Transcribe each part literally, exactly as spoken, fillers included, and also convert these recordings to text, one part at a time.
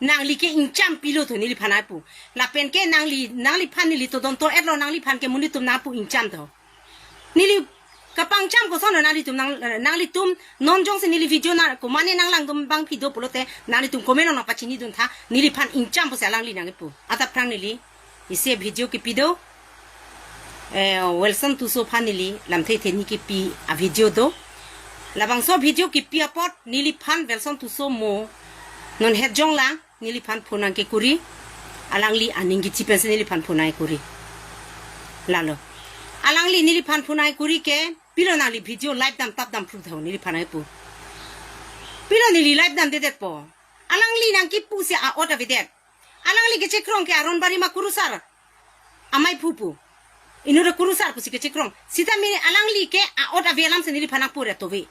Nangli ke ingcham pilo tho neliphan nangpu. Lapen ke nangli, nangliphan neli todon to-etlo, nangliphan ke monit atum nangpu ingcham tho. Neli kapangcham koson lo nanglitum nang, nanglitum non jongsi neli video na komane nanglangdun abangpi do pulote nanglitum comment along nangpachinidun tha, neliphan ingcham pusi alangli nangpu. Adap phrang neli isi video kipi do. Eh, Welson Tisso aphan neli lamthe theni kipi a video do. Labangso video kipi apot neliphan Welson Tisso mo non het jonglang, neliphan phone nangkekuri, alangli aning kichi pensi neliphan phone nangkekuri. Lalo. Alangli neliphan phone nangkekuri ke, pilo nangli video live dam tap dam phrutho neliphan nangpu. Pilo neli live damdedetpo. Alangli nangkipusi a-ot avedet. Alangli kechekrong ke Aronbari ma kurusar amaiphu pu. Inut akurusar pusi kechekrong. Sitame alangli ke a-ot ave alamsi neliphan nangpure tove.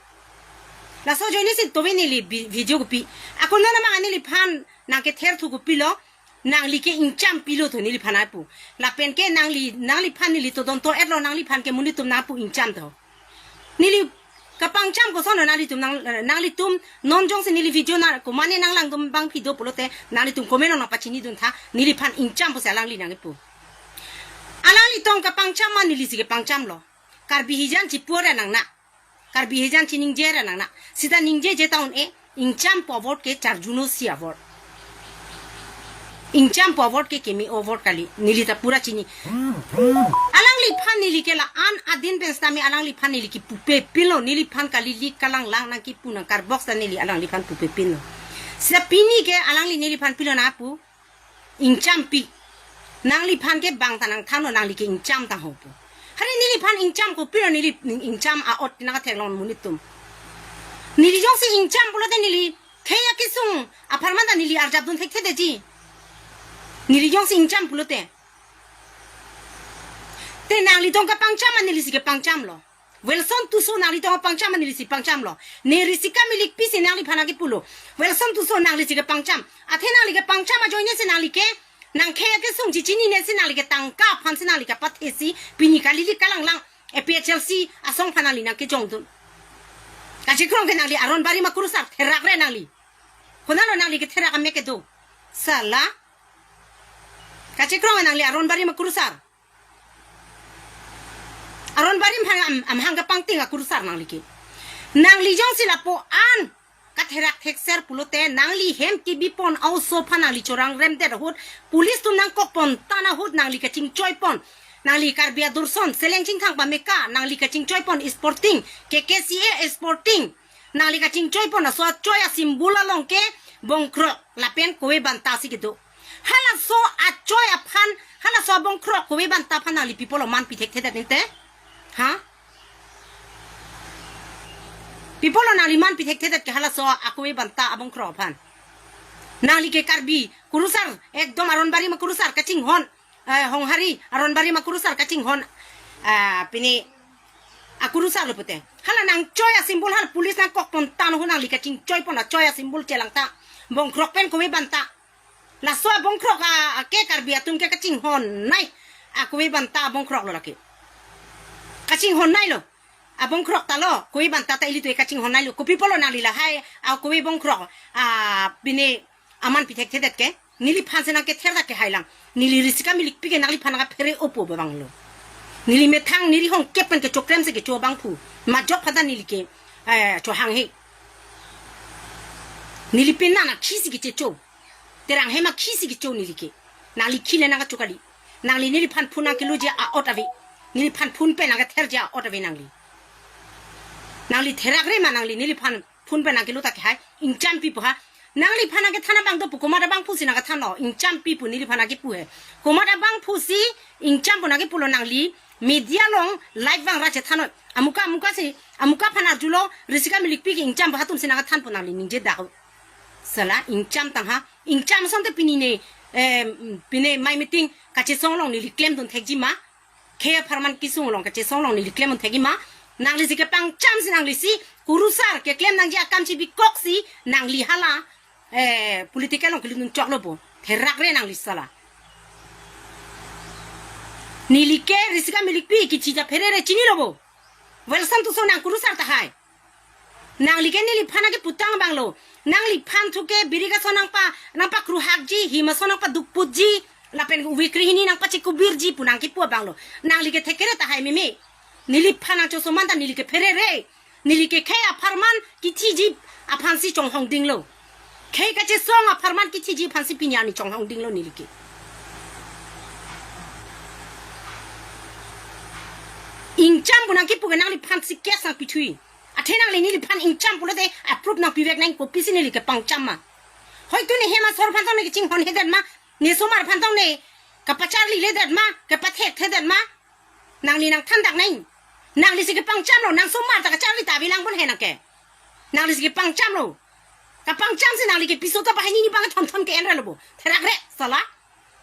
Laso ajoinesi tove neli bi-, video kipi. Ako nona mang neliphan nangkether thu kopilo, nangli ke ingcham pilo tho neliphan nangpu. Lapen ke nangli, nangliphan neli todon to-etlo, nangliphan ke monit atum nangpu ingcham tho. Neli kapangcham koson lo nanglitum nang, nanglitum non jongsi neli video na komane nanglangdun abangpi do pulote nanglitum comment along nangpachinidun tha, neliphan ingcham pusi alangli nangpu. Alangli tong kapangcham ma nelisi kepangcham lo. Karbi hijan chipura nang na. Karbi hijan chiningje ra nang na. Sita ningjeje ta un-e, ingcham pu a-word ke charjuno si a-word. Ingcham pu a-word ke keme a-word kali, neli ta pura chini. Alangliphan neli ke la-an adin pen sitame alangliphan neli kipupe pinlo, neliphan kalilik kalanglang nangkipu nangkarbok ta neli alangliphan pupe pinlo. Sita pini ke alangli neliphan pilo nangpu, ingchampi. Nangliphan ke bang ta nangthanlo, nangli ke ingcham tang ho pu. Hari neliphan ingcham kopilo, neli ingcham a-ot nangkatheklong monit atum. Neli jongsi ingcham pulote neli khei akesung apharman ta neli arjapdun thekthedetji. Neli jongsi ingcham pulote. Te nangli tong kapangcham ma nelisi kepangcham lo. Welson Tisso nangli tong kapangcham ma nelisi pangcham lo. Ne Risika Milikpi si nangliphan nangkipulo. Welson Tisso nanglisi kepangcham. Athe nangli kepangcham ajoinesi nangli ke nangkhei akesung chichinine si nangli ke tangka aphan si nangli kapathesi pini kalilik kalanglang A P H L C asong aphan nangli nangkejongdun. Kachekrong ke nangli Aronbari ma kurusar therakre nangli. Konatlo nangli ketherak amek kedo? Sala. Kachekrong nangli Aronbari ma kurusar. Aronbari amahang, am, amahang kapangting akurusar nangli ke. Nangli jongsi lapu-an katherak thekser pulote nangli hem kebipon a-oso aphan nangli chorangremdet ahut, police atum nangkokpon tan ahut nangli kachingchoipon. Nangli Karbi Adurson, Seleng Chingthang pameka, nangli kachingchoipon sporting, K K C A sporting. Nangli kachingchoipon laso achoi asymbol along ke bongkrok lapen kove banta si kedo. Halaso achoi aphan, halaso abongkrok kove banta aphan nangli pi apotlo manpi thekthedet ninte? Ha? Pi apotlo nangli manpi thekthedet ke halaso akove banta abongkrok aphan? Nangli ke Karbi kurusar, ekdom Aronbari ma kurusar kachinghon, eh, Honghari, Aronbari ma kurusar kachinghon, ah, pini akurusar lo pute. Hala nangchoi asymbol, hala police nangkokpon tan ahut nangli kachingchoipon achoi asymbol chelang ta. Bongkrok pen kove banta. Laso abongkrok a, a ke Karbi atum ke kachinghonnei. Akove banta abongkrok lo lake. Kachinghonnei lo. Abongkrok ta lo, kove banta ta ilitum ke kachinghonnei lo. Kopi apotlo nangli lahai akove bongkrok a, pini amanpi thekthedet ke? Neliphan si nangkether ta kehailang. Neli Risika Milikpi ke nangliphan nangkaphere opo abang lo. Neli methang neli hongkep pen kechokrem si kecho abangphu. Majok aphan ta neli ke, eh, chohanghe. Neli pena na khisi kechecho. Terang hema khisi kecho neli ke. Nangli khile nangkacho kali. Nangli neliphan phone nangkeloji a-ot ave. Neliphan phone pen nangketherji a-ot ave nangli. Nangli therakre ma nangli neliphan phone pen nangkelo ta kehai, ingchampi pu ha. Nangliphan nangkethan abang do pu komat abangphu si nangkethanlo, ingchampi pu neliphan nangkipu he. Komat abangphu si ingcham pu nangkipulo nangli media along live vangra chethanlo. Amuka amuka si, amuka aphan arjulo, Risika Milikpi ke ingcham pu, hatum si nangkethan pu nangli ningje dak. Sala ingcham tang ha, ingcham asonte pini ne, eh, pini mai meeting kachesong along neli klemdun thekji ma. Khei apharman kesung along kachesong along neli klemdun thekji ma. Nanglisi kepangcham si nanglisi kurusar keklem nangji akam chibikok si nangli hala, eh, political along kelutdun choklo bo. Therakre nangli sala. Neli ke Risika Milikpi kichi ta pherere chinilo bo. Welson Tisso nang kurusar tahai. Nangli ke neliphan akeputang abanglo. Nangliphan thu ke biri kason nangpa, nangpakruhakji, him ason nangpadukputji, lapen uvikri hini nangpachikubirji pu nangkipu abanglo. Nangli ke thekere tahai meme. Neliphan nangchosoman ta neli ke pherere. Neli ke khei apharman kithiji aphansi chonghongdinglo. Khei kachesong apharman kithiji aphansi pini arni chonghongdinglo neli ke. Ingcham pu nangkipu ke nangliphansi case nangpithui. Athe nangli neliphan ingcham pulote approve nangpivek nang, kopisi neli kepangcham ma? Hoitu ne hem asor aphan tong ne kachinghonhedet ma, ne somar aphan tong ne kapacharliledet ma, kapathekthedet ma? Nangli nangthandak nang. Nanglisi kepangchamlo, nang somar ta kacharli ta avelang pon he nang ke. Nanglisi kepangchamlo. Kapangchamsi nangli ke piso ta pahai nini bang thon thon ke-enra lo bo. Therakre sala.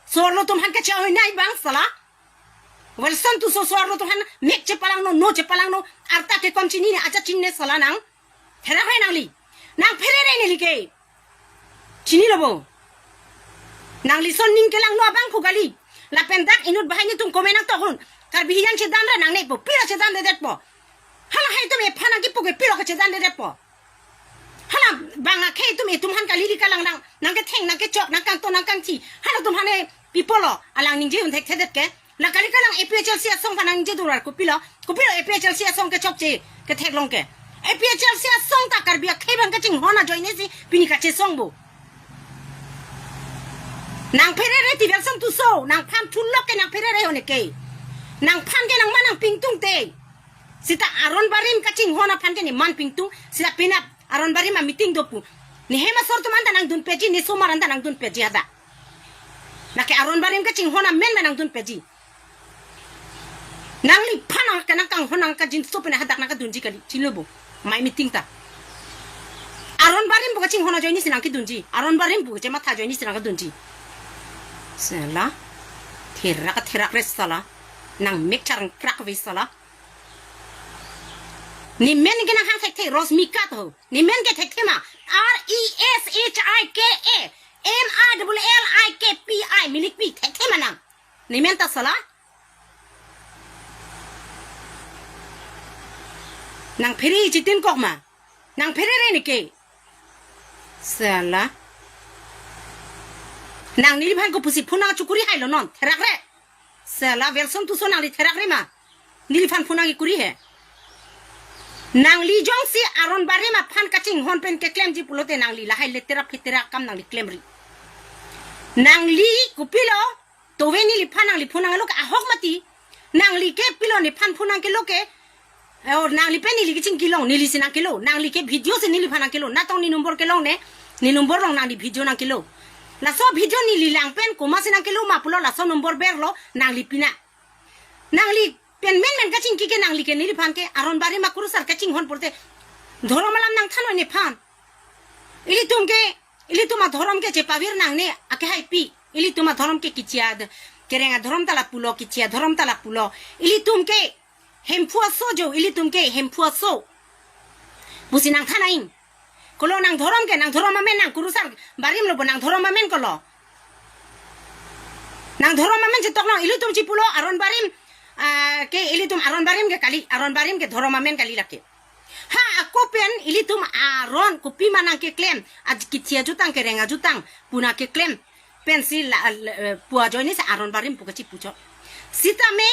So-arlo atum aphan kachehoi nai abang sala. Welson Tisso so-arlo atum aphan mek chepalangno, no chepalangno, arta ke kom chinine, aja chinine sala nang. Therakre nangli. Nang pherere neli ke. Chinilo bo. Nangli son ning kelangno abang pu kali. Lapen dak inut banghini atum comment nangtok un. Karbi hijan chedanre nangne pu. Pilo chedandedetpo? Hala hai atum ephan nangkipu ke pilo kachedandedetpo? Hala bang akhei atum etum aphan kali di kalang nang, nangketheng, nangkechok, nangkangton, nangkangthi. Hala atum aphan e pi pulo, alang ningje un thekthedet ke. La kali kalang A P H L C asong aphan nangje durar kopilo, kopilo A P H L C asong kechokche, ketheklong ke. A P H L C asong ta Karbi akhei aphan kachinghon ajoinesi pini kachesong bo. Nang pherere ti Welson Tisso, nangphan thulok ke nang pherere ho ne ke. Nangphan ke nangman nangpingtung te. Seta Aron Barim kachinghon aphan ke neman pingtung, seta penap Aron Barim a-meeting do pu. Ne hem asor atum anta nangdunpeji, ne somar anta nangdunpeji hadak. Lake Aron Barim kachinghon amen ma nangdunpeji. Nangliphan nang ke nangkanghon nangkajinso pen hadak nangkadunji kali, chilo bo. Mai meeting ta. Aron Barim pu kachinghon ajoinesi nangkedunji. Aron Barim pu kachematha ajoinesi nangkedunji. Sala. Therak therakre sala. Nang mek charang krak ve sala. Ne men ke nanghang thekthe, Rosmika to. Ne men ke thekthe ma? R E S H I K A. M I double L I K P I. Milikpi thekthe ma nang? Ne men ta sala. Nang pherere chitin kok ma? Nang pherere ne ke. Sala. Nang neliphan kopusi phone nangchukuri hailo non. Therakre. Sala Welson Tisso nangli therakre ma? Neliphan phone nangkekuri he. Nangli jongsi Aron Barim aphan kachinghon pen keklemji pulote nangli lahai letera phetera akam nangli klemri. Nangli kopilo, tove neliphan nangli phone nanglo ke ahok mati. Nangli ke pilo nephan phone nangkelo ke. Eh, or nangli pen neli kachingkilong, nelisi nangkelo. Nangli ke video si neliphan nangkelo. Natong ne number kelong ne, ne number along nangli video nangkelo. Laso video neli lang pen komatsi nangkelo ma pulo laso number berlo nangli pina. Nangli pen menmen kachingki ke nangli ke neliphan ke Aron Barim akurusar kachinghon pulote dhorom alam nangthanoi nephan. Ilitum ke, ilitum adhorom ke chepavir nangne akehaipi. Ilitum adhorom ke kichia d-, kereng adhorom ta lapulo, kichia dhorom ta lapulo. Ilitum ke Hemphu aso jo, ilitum ke Hemphu aso pusi nangthan ain. Kolo nang dhorom ke, nang dhorom amen nang kurusar barim lo bo nang dhorom amen kolo. Nang dhorom amen chetok nang, ilitum chipulo Aron Barim, ah, ke ilitum Aron Barim ke kali, Aron Barim ke dhorom amen kali lake. Ha, ako pen ilitum Aron kopima nangkeklem, aj kichia jutang kereng ajutang pu nangkeklem. Pensi la, la, eh, pu ajoinesi Aron Barim pu kachipuchot. Sitame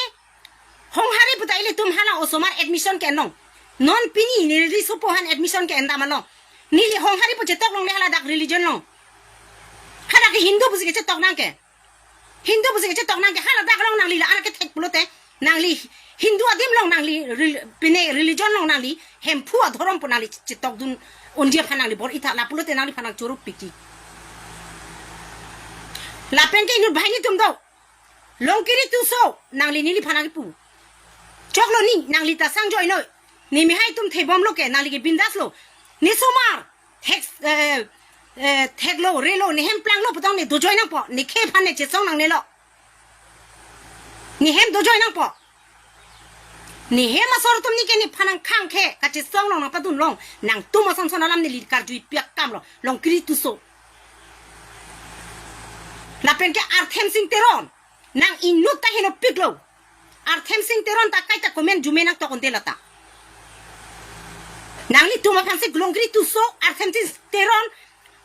Honghari puta ilitum hala osomar admission ke-en long. Non pini neli sopo aphan admission ke-en dam along. Neli Honghari pu chetok longle hala dak religion along. Hala ke Hindu pusi kechetok nang ke. Hindu pusi kechetok nang ke hala dak along nangli la-an kethek pulote. Nangli Hindu adim along nangli rel-, pine religion along nangli Hemphu adhorom pu nangli chetokdun unji aphan nangli bor-i tha lapulote nangliphan nangchoro piki. Lapen ke inut banghini atum do. Longkiri Tisso, nangli neliphan nangkipu. Choklo ni, nangli ta sang joinoi. Ne mehai atum thebomlo ke, nangli ke bindas lo. Ne somar, thek, eh, eh, theklo, relo, ne hem planglo, putang ne dojoi nangpo, ne khei aphan ne chesong nangnelo. Ne hem dojoi nangpo. Ne hem asor atum ni ke nephan nangkhang khe, kachesong long nangpadun long, nangtum ason son alam neli karjuipi akam lo, Longkiri Tisso. Lapen ke Arthemsing Teron, nang inut ta henopiklo. Arthemsing Teron ta kaita comment jume nangtok unte lata. Nanglitum aphan si Longkiri Tisso, Arsene Teron,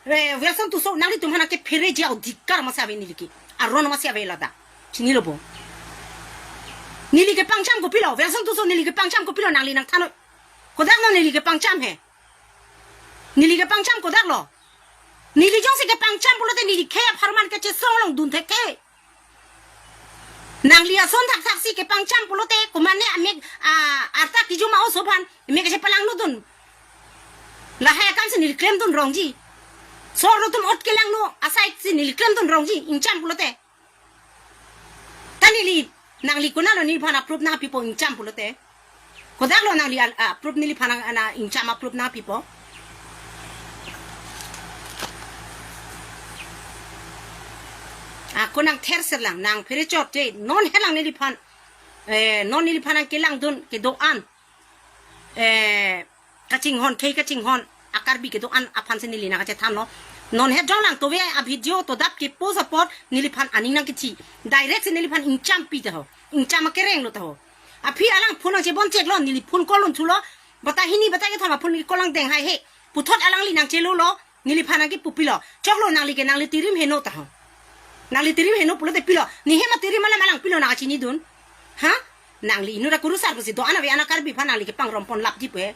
eh, Welson Tisso, nanglitum aphan ke phereji adhikar masi ave neli ke. Aron masi ave ladak. Chinilo bo. Neli kepangcham kopilo, Welson Tisso neli kepangcham kopilo nangli nangthannon. Kodaklo neli kepangcham he. Neli kepangcham kodaklo. Neli jongsi kepangcham pulote neli khei apharman kachesong longdun thek ke. Nangli ason thakthaksi kepangcham pulote komatne amek, ah, arta kejuma oso aphan amek kachepalangno dun. Lahai akamsi neli klemdun rongji. Sor atum ot kelangno asaiksi neli klemdun rongji ingcham pulote. Ta neli, nangli konatlo neliphan a-proof nangpipo ingcham pulote. Kodaklo nangli al-, a-proof neliphan nang, ana ingcham a-proof nangpipo. Ako nangther serlang, nangphere chot je, non helang neliphan, eh, non neliphan nangkelangdun kedo-an. Eh, kachinghon, khei kachinghon a-Karbi kedo-an aphansi neli nangkachethanlo. Non het jonglang tove a-video to dap kepost apot neliphan aning nangkethi. Direct si neliphan ingcham pi ta ho. Ingcham akereng lo ta ho. Aphi alang phone nangchebon cheklo, neli phone call unthulo. Bata hini bata kethom a-phone call nangdeng hai he. Puthot alangli nangchelolo. Neliphan nangkepupilo. Choklo nangli ke nangli tirim heno ta ho. Nangli tirim heno pulote pilo. Neli hem atirim alam alang pilo nangkachinidun. Ha? Nangli inut akurusar pusi do-an ave ana Karbi aphan nangli kepangrom ponlapji pu he.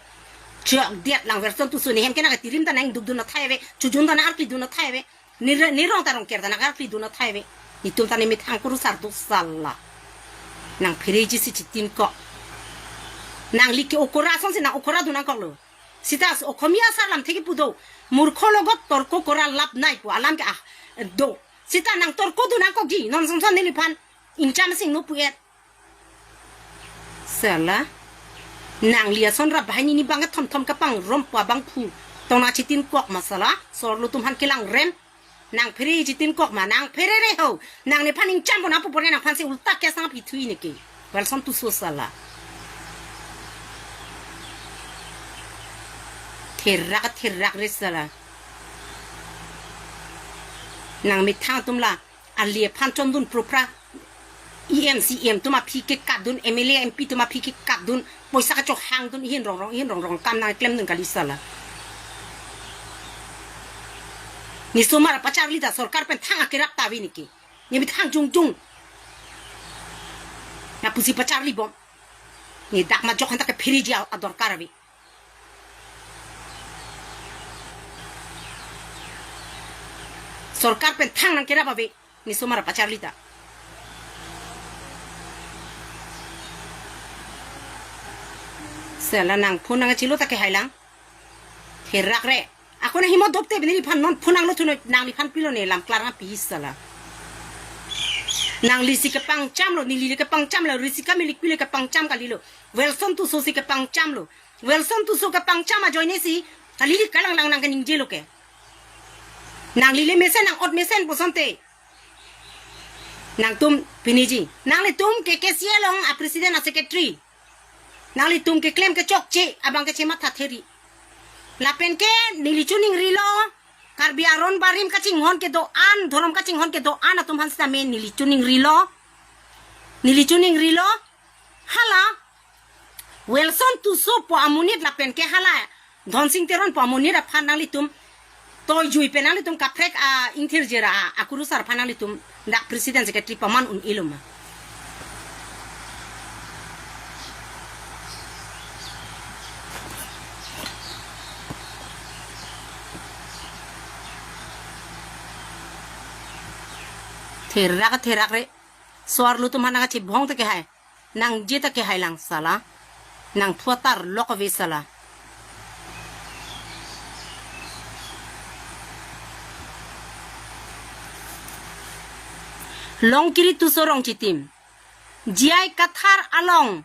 Chokdet lang Welson Tisso neli hem ke nangketirim ta nangdukdun athai ave. Chojun ta nang-arklidun athai ave. Nir-, nirong ta rongker ta nang-arklidun athai ave. Netum ta nemethang kurusar do sala. Nangphereji si chitin kok. Nangli ke okora asonsi nang okora dun nangkoklo. Sita Okhomia asar alamthe kipu do. Murkho logot torko kora lab nai pu alam ke ah do. Sita nang torko dun nangkokji. Non songson neliphan ingcham sing no pu et. Sala. Nangli ason rap bahai nini bang thom thom kapangrom pu abangphu. Tong nangchitin kok ma sala. Sor atum aphan kelang rem. Nangphere chitin kok ma, nangphere re ho. Nang nephan ingcham pon apu pon nangphansi ulta case nangpi thui neke. Welson Tisso sala. Therak therak re sala. Nangmethang atum la. Ali aphan chondun propra. E M, C E M atum aphi kekatdun, M L A, M P atum aphi kekatdun, poisa kachohangdun, ihin rongrong, ihin rongrong, kam nangklemdun kali sala. Neli somar pacharli ta sorkar pen thang akerap ta ave neke. Neli thang jongjong. Nangpusi pacharli bom. Neli dak majok han ta kephereji a-, adorkar ave. Sorkar pen thang nangkerap ave. Neli somar pacharli ta. Sela nang phone nangchelo ta kehailang. Therak re. Ako nang himo dopte neliphan non phone nanglo thuno nangliphan pilo ne lam klar nangpi sala. Nanglisi kepangchamlo, neli kepangchamlo, Risika Milik pile kepangcham kalilo. Welson Tisso si kepangchamlo. Welson Tisso kepangcham ajoine si kali kalang lang nangkaningjelo ke. Nangli le mesen nang ot mesen pu asonte. Nangtum piniji. Nanglitum ke K C A along a-president a-secretary. Nanglitum keklem kechokche abang kechematha theri. Lapen ke neli choningrilo. Karbi aron barim kachinghon kedo-an, dhorom kachinghon kedo-an atum aphan sitame neli choningrilo. Neli choningrilo. Hala Welson Tisso pu amonit lapen ke hala Dhonsing Teron pu amonit aphan nanglitum toijui pen nanglitum kaprek a-ingthirjir a-, akurusar aphan nanglitum dak president secretary paman un-elo ma. Therak therak re. Sor atum aphan nangkachibhong ta kehai. Nangje ta kehailang sala. Nangthu atar lok ave sala. Longkiri Tisso rong chitim. J I Kathar along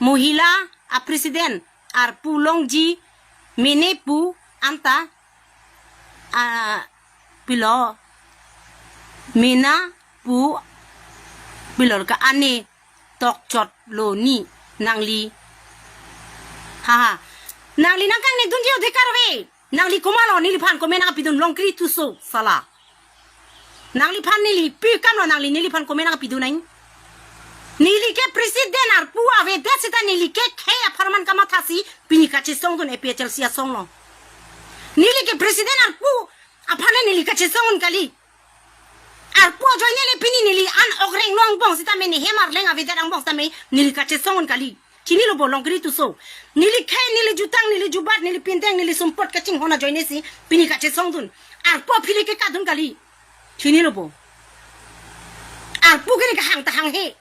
Mohila a-president arpu longji mene pu anta, a, pilo mena pu pilo ka ane tokchotlo ni nangli. Ha ha. Nangli nangkangnedunji adhikar ave. Nangli komatlo neliphan comment nangpidun Longkiri Tisso sala. Nangliphan neli pi kamlo nangli neliphan comment nangpidun nang. Neli ke president arpu avedet seta neli ke khei apharman kamathasi pini kachesongdun A P H L C asong along. Neli ke president arpu apharman neli kachesongdun kali. Arpu ajoine le pini neli an okreng lo angbong sitame, ne hem arleng avedet angbong sitame neli kachesongdun kali. Chinilo bo Longkiri Tisso. Neli khei, neli jutang, neli jubat, neli pindeng, neli sumpot kachinghon ajoine si pini kachesongdun. Arpu aphi le kekatdun kali. Chinilo bo. Arpu ke ne kehang ta hanghe.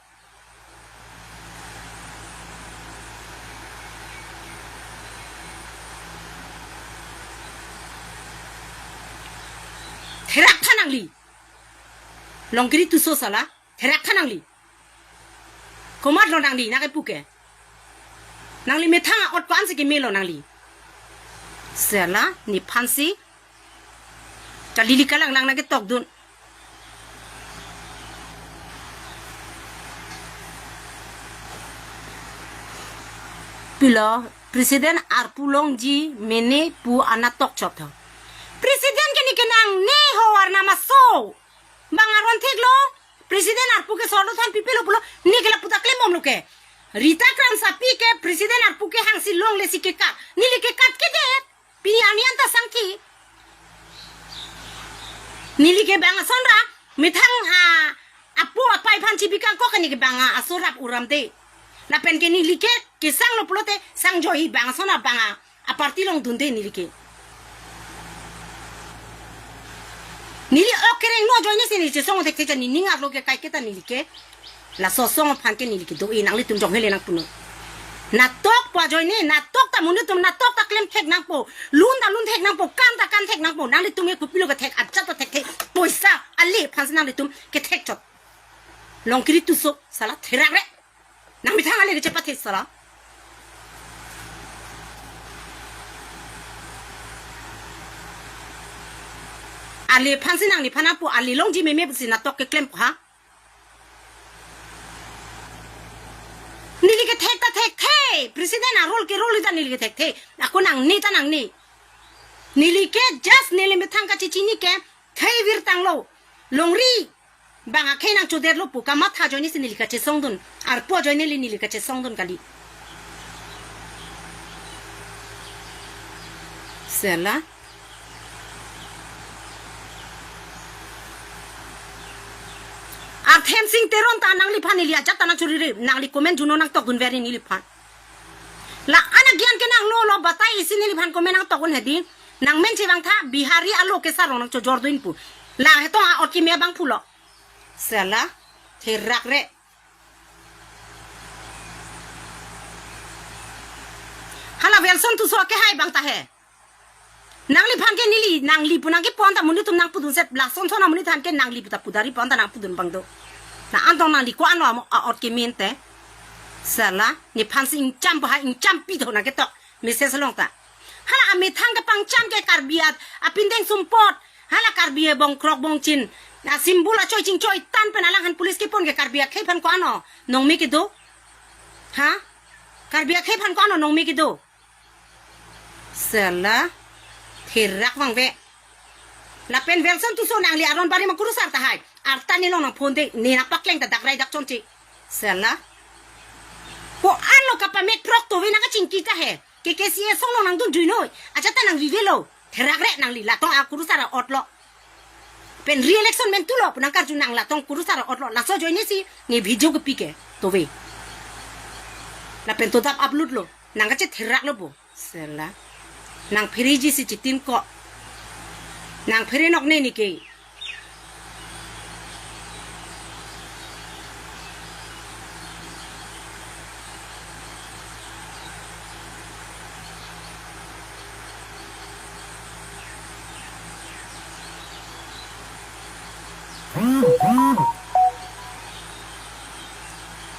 Therak tha nangli. Longkiri Tisso sala. Therak tha nangli. Komatlo nangli, nangkepu ke. Nangli methang a-ot ko-an si kemelo nangli. Sela, nephansi kalili kalanglang nangketokdun. Pilo, president arpu longji mene pu anatok chot tho. President ke ne kenangne ho arnam aso. Bang aron theklo, president arpu ke sorlo than pipilo pulo, ne ke lapu ta klembomlo ke. Rita Kramsapi ke president arpu kehangsi longle si kekat. Neli kekat kedet. Pini arni anta sangki. Neli ke bang ason ra, methang a, apo apai aphan chibi kangkok ke ne ke bang a, aso rap uram de. Lapen ke neli ke, kesanglo pulote, sangjohi bang ason ra bang a, aparty along dunde neli ke. Neli okreng lo ajoine si neli chesong thekthek, ja ne ning arlo ke kaiketa neli ke. Laso asong aphan ke neli kedo-i, nanglitum jong hele nangpunon. Natok pu ajoine, natok ta monit atum, natok ta klemthek nangpo. Lun ta lunthek nangpo, kan ta kanthek nangpo. Nanglitum ke kopilo kethek, ajat ta thekthe. Poisa ale aphansi nanglitum kethek chot. Longkiri Tisso, sala therak re. Nang methang ale kechepathe sala. Ale aphansi nang nephan apu, ale longji meme pusi natok keklem ha. Neli kethek ta thekthe, president a-role ke role ta neli kethekthe. Ako nangne ta nangne. Neli ke just neli methang kachechini ke, khei virtanglo. Longri bang akhei nangchodetlo pu kamatha ajoine si neli kachesongdun. Arpu ajoine le neli kachesongdun kali. Sela. Arthemsing Teron ta nangliphan neli ajat ta nangchoriri, nangli comment juno nangtokdunver neliphan. La an agian ke nanglo lo batai isi neliphan comment nangtokdun hedi. Nangmen chevang tha, Bihari alo ke sarong nangchojordun pu. La hetong a-ot keme abang pulo. Sela, therak re. Hala Welson Tisso kehai abang ta he. Nangliphan ke neli, nangli pu nangkepon ta monit atum nangpudun set, lason son amonit aphan ke nangli pu ta pudari pon ta nangpudun abang do. La antong nangli ko-an lo amo a-ot keme te. Sela, nephansi ingcham bahai ingchampi tho nangketok. Message along ta. Hala amethang kepangcham ke Karbi at, apindeng sumpot. Hala Karbi ebong krok bongchin. Na simbol achoi chingchoi tan pen alangphan police kepon ke Karbi akhei aphan ko-an lo. Nongme kedo. Ha? Karbi akhei aphan ko-an lo nongme kedo. Sela. Therak vangve. Lapen Welson Tisso nangli aron bari ma kurusar tahai. Arta nelong nangphone de, ne nangpakleng ta dakrai dak chonche. Sela. Ko-an lo kapamek prok tove nangkachingki ta he. K K C A asong along nangdun juinoi. Ajat ta nangvive lo. Therak re nangli latong akurusar a-ot lo. Pen re-election mentu lo pu nangkarju nang latong kurusar a-ot lo. Laso ajoine si ne video kepi ke. Tove. Lapen to dap upload lo. Nangkachetherak lo bo. Sela. Nangpheriji si chitin ko. Nangphere nok ne neke.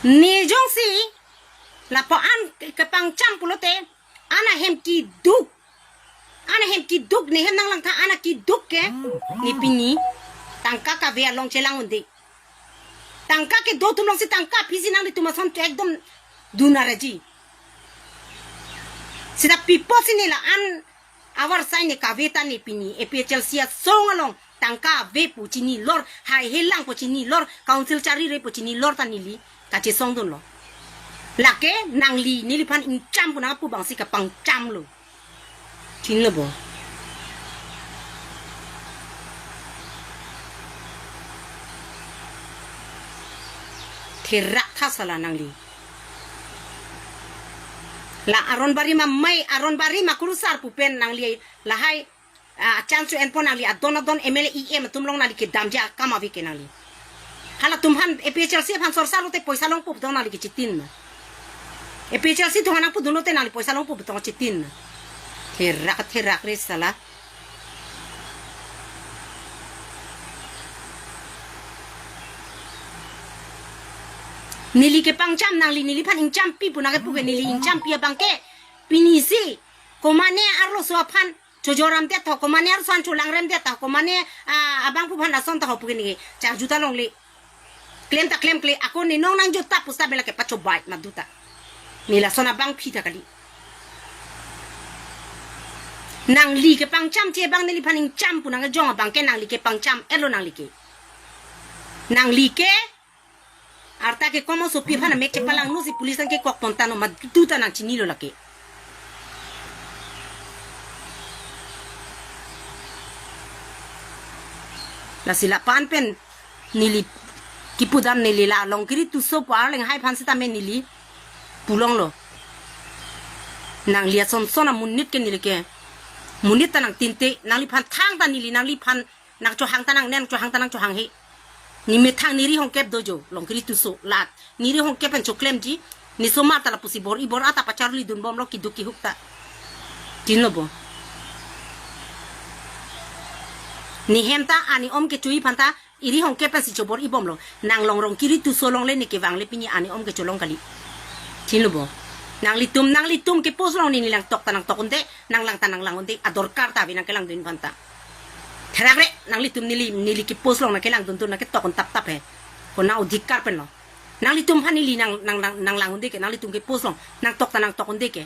Ne jongsi lapu-an kepangcham pulote, an ahem keduk. An ahem keduk, ne hem nanglang tha, an akeduk ke, ne pini tangka kave along chelang un-e. Tangka kedo atum alongsi tangka aphi si nanglitum ason ke ekdom dun araji. Seta pi apotsi ne la-an avarsai ne kave ta ne pini A P H L C asong along tangka ave pu chinilor, haihe lang pu chinilor, council charire pu chinilor ta neli kachesongdunlo. Lake nangli neliphan ingcham pu nangpu abangsi kapangchamlo. Chinilo bo. Therak tha sala nangli. La Aron Barim amei, Aron Barim akurusar pu pen nangli lahai, ah, chance cho enpo nangli adon adon M L A E M atum along nangli kedamji akam ave ke nangli. Halatum aphan A P H L C aphan sorsar lote poisa longpo pu tong nangli kechitin ma. A P H L C atum aphan nangpudun lote nangli poisa longpo pu tong chitin ma. Therak therak re sala. Neli kepangcham nangli neliphan ingchampi pu nangkepu ke neli ingchampi abang ke. Pinisi komane arloso aphan chojoramdet ho, komane arloso aphan cholangremdet ho, komane, ah, abangphu aphan lason ta ho pu ke neke charjuta longle. Klem ta klemkle, ako ne nong nangjuta pusta bela kepachobait maduta. Ne lason abangpi ta kali. Nangli kepangchamji abang neliphan ingcham pu nangkejong abang ke nangli kepangcham-etlo nangli ke. Nangli ke arta ke komosopi aphan amek chepalangno si police nangkekok pon tangno maduta nangchinilo lake. Lasi lapu-an pen neli kipudam neli la Longkiri Tisso pu arleng hai aphan sitame neli pulonglo. Nangli asonson amonit ke neli ke monit ta nangtinte, nangliphan thangta neli nangliphan nangchohang ta nangne, nangchohang ta nangchohanghe. Ne methang neri hongkep do jo, Longkiri Tisso la neri hongkep pen choklemji, ne osomar ta lapusi bor-i bor-a ta pacharlidunbomlo kiduk kihuk ta. Chinilo bo. Ne hem ta, ane om kecho-i aphan ta, eri hongkep pensi chobor-ibomlo. Nang Long Longkiri Tisso along le ne kevangle pini ane om kecholong kali. Chinilo bo. Nanglitum, nanglitum ke post along ne nanglang tok ta nangtok unde, nanglang ta nanglang unde, adorkar ta ave nangkelangdun aphan ta. Therak re, nanglitum neli, neli ke post along nangkelangdun tu nangketok un tap tap he. Konat adhikar penlo. Nanglitum aphan neli nang, nang, nang, nanglang unde ke, nanglitum ke post along nangtok ta nangtok unde ke.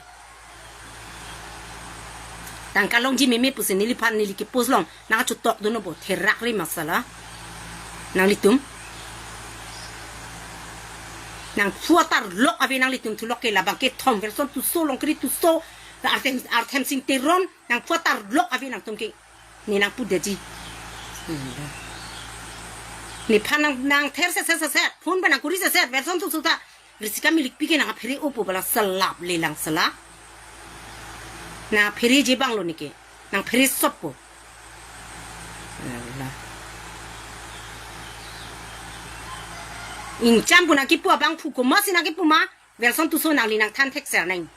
Tangka longji meme pusi neliphan neli ke post along nangchotokdunlo bo, therak re masala. Nanglitum. Nangphu atarlok ave nanglitum thulok ke, labang kethom Welson Tisso, Longkiri Tisso, Artem, Artem Sing Teron, nangphu atarlok ave nangtum ke. Ne nangpudetji. Nephan nang, nangther set set set set. Phone pen nangkuri set set. Welson Tisso ta. Risika milikpi ke nangphere-opo bala selap lelang sala. Nangphereji abanglo neke. Nangphere sotpo. Ingcham pu nangkipu abangphu komatsi nangkipu ma. Welson Tisso nangli nangthan thekser nang.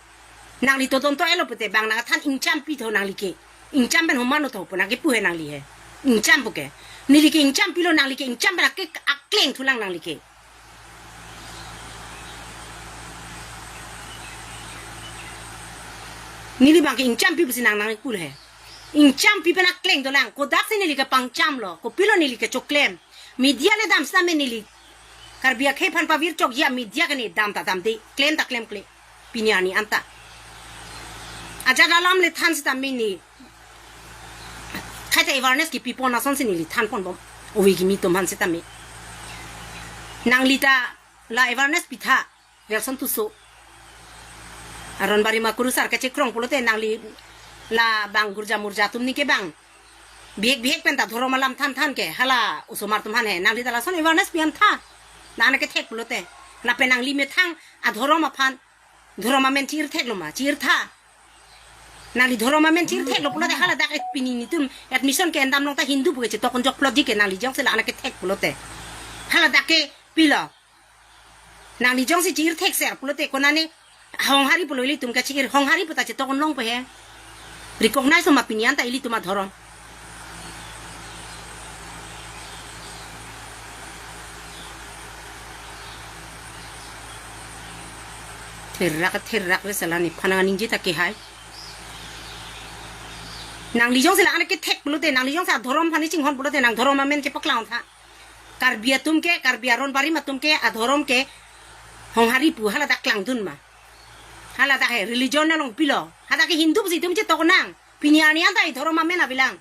Nangli todon to-etlo pute bang nangthan ingchampi tho nangli ke. Ingcham pen humano tho pu nangkipu he nangli he. Ingcham pu ke. Neli ke ingchampilo nangli ke ingcham pen ake akleng thulang nangli ke. Neli bang ke ingchampi pusi nang nangkul he. Ingchampi pen akleng dolang. Kodaksi neli kepangchamlo. Kopilo neli kechoklem. Media le dam sitame neli Karbi akhei aphan pavirchokji a-media ke ne dam ta damde, klem ta klemkle. Pini arni anta. Ajat alam le than sitame ne. Kaita awareness kipipon asonsi neli thanponbom. Ove kimi atum aphan sitame. Nangli ta la awareness pitha. Welson Tisso. Aron Barim akurusar kachekrong pulote nangli labang gurja murja atum neke bang. Bihek bihek pen ta dhorom alam than than ke hala osomar atum aphan he. Nangli ta lason awareness pi-an tha. Nang nangkethek pulote. Lapen nangli methang adhorom aphan. Dhorom amen chi-ir theklo ma, chi-ir tha. Nangli dhorom amen chi-ir theklo pulote haladak et pini netum admission ke-endam along ta Hindu pu ke chetok unjok plot ji ke nangli jongsi la nangkethek pulote. Haladak ke pilo. Nangli jongsi chi-ir thekser pulote konane Honghari pulo ilitum ke chi-ir, Honghari puta chetok unlongpo he. Recognize ma pini anta ilitum adhorom. Therak therak re sala nephan nangning jita ke hai. Nangli jongsi la nangkethek pulote, nangli jongsi adhorom aphan chinghon pulote nang dhorom amen chepaklang tha. Karbi atum ke, Karbi Aron Barim atum ke, adhorom ke, Honghari pu haladak klangdun ma. Haladak he, religion along pilo. Hadak ke Hindu pusi itum chetok nang. Pini arni anta dhorom amen avelang.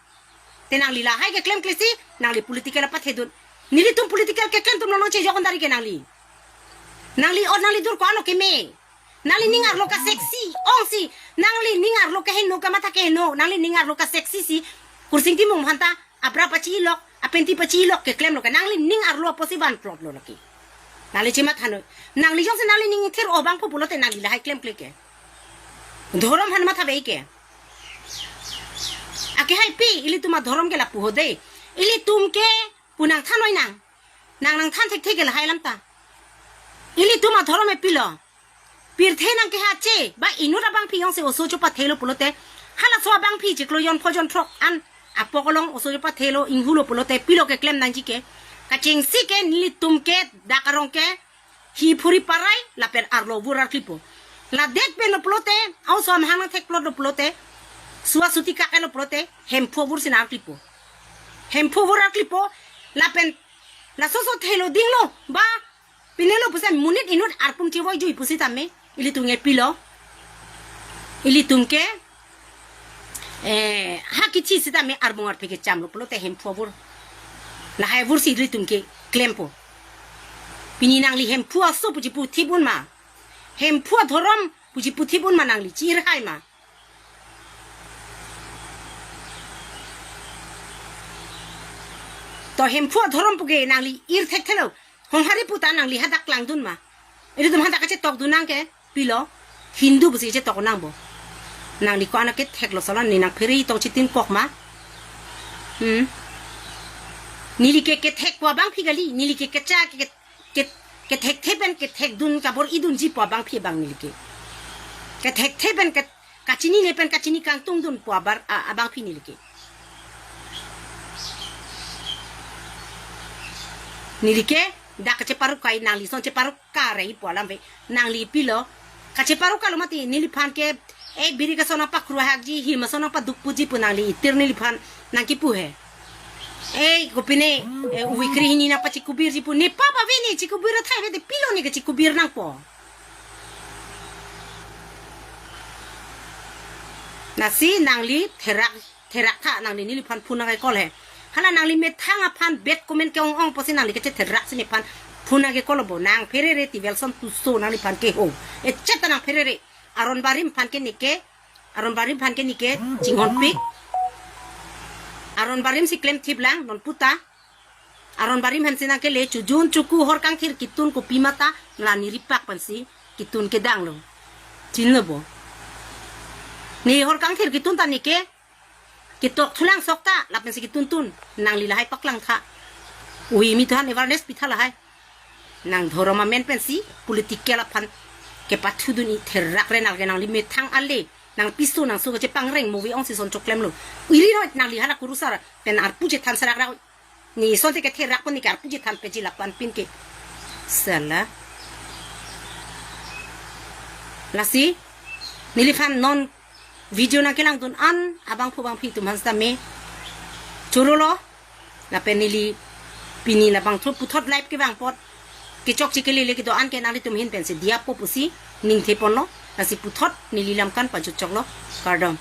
Te nangli lahai keklemkle si, nangli political apathe dun. Nelitum political keklem atum longchejok an dari ke nangli. Nangli or nangli dur ko-an lo keme. Nangli ning arlo kaseksi, ong si. Nangli ning arlo keheno, kamatha keheno. Nangli ning arlo kaseksi si. Kursing Timung aphanta, abra pachi-ilok, apenti pachi-ilok, keklem lo ke. Nangli ning arlo apotsi vanplot lo lake. Nangli chematha noi. Nangli jongsi nangli ning thir-o abangphu pulote nangli lahai klemkle ke. Dhorom aphan matha vei ke. Akehaipi, ilitum adhorom ke lapu ho dei. Ilitum ke pu nangthan noi nang. Nang nangthan thekthe ke lahai alam ta. Ilitum adhorom e pilo. Pirthe nangkehache, ba inut abangphi jongsi oso chopathelo pulote. Halaso abangphi chiklo jon pho jon throk an apok along oso chopathelo inghu lo pulote pilo keklem nangji ke. Kachingsi ke nelitum ke dak arong ke hi phuri parai lapen arlo vur arklipo. Ladet pen lo pulote, aoso amahang nangthekplot lo pulote, sua suti kak lo pulote, Hemphu avur si nang arklipo. Hemphu avur arklipo, lapen lasoso thelo dinglo, ba, pinelo pusi monit inut arpum chevoi jui pusitame, ilitum ke pilo. Ilitum ke, eh, ha kithi sitame arbung arphe kechamlo pulote Hemphu avur. Lahai avur si ilitum keklempo. Pini nangli Hemphu aso pu chiputhip un ma. Hemphu adhorom pu chiputhip un ma nangli chi-ir hai ma. To Hemphu adhorom pu ke nangli ir thekthelo. Honghari pu ta nangli hadak langdun ma. Ilitum hadak kachetok dun nang ke pilo. Hindu pusi chetok nang bo. Nangli ko-an ketheklo sala ne nang phere tong chitin kok ma. Hmm. Neli ke kethek pu abangphi kali, neli ke kecha ke, ke, kethekthe pen kethekdun kabor-idunji pu abangphi abang neli ke. Kethekthe pen ke, kachinine pen kachini kangtungdun pu abar, a, abangphi neli ke. Neli ke dak kacheparuk kai nangli son cheparuk kare pu alam ve. Nangli pilo. Kacheparuk kalo mati neliphan ke, eh, biri kason nangpakru hakji, him ason nangpadukpuji pu nangli itir neliphan nangkipu he. Eh, kopine, eh, uvikri hini nangpachikubirji pu. Ne papa ve ne chikubir athai ve te pilo ne kachikubir nangpo. Lasi nangli therak therak tha nangli neliphan phone nangkecall he. Hala nangli methang aphan bad comment ke-ong-ong pusi nangli kachetherak si nephan phone nangkecall bo nang pherere ti Wilson Tisso nangliphan keho. Echet ta nang pherere. Aron Barim aphan ke neke. Aron Barim aphan ke neke chinghonpik. Aron Barim si klemthip lang non puta. Aron Barim aphan si nangkele chojun choku hor kangthir ketun kopi mata la neripak pensi ketun kedang lo. Chinilo bo. Ne hor kangthir ketun ta neke ketok thulang sok ta, lapensi ketuntun, nangli lahai paklang tha. Ui mi tuhan awareness pitha lahai. Nang dhorom amen pensi, political aphan kepathudun-i therak re nang ke nangli methang ale, nang piso nang so kachepangreng movie ong si son choklem lo. Iri noi nangli hala kurusar, pen arpu chethan serak rak. Ne son te ketherak pon ne ke arpu chethan peji lapan pin ke. Sala. Lasi, neliphan non video nangkelangdun an abangphu bangphi atum aphan sitame choro lo. Lapen neli pini labangso puthot live kevang apot kechokche kelele kedo-an ke nanglitum ahin pensi diya po pusi ningthe ponlo. Lasi puthot neli lam kan pajut choklo. Kardom.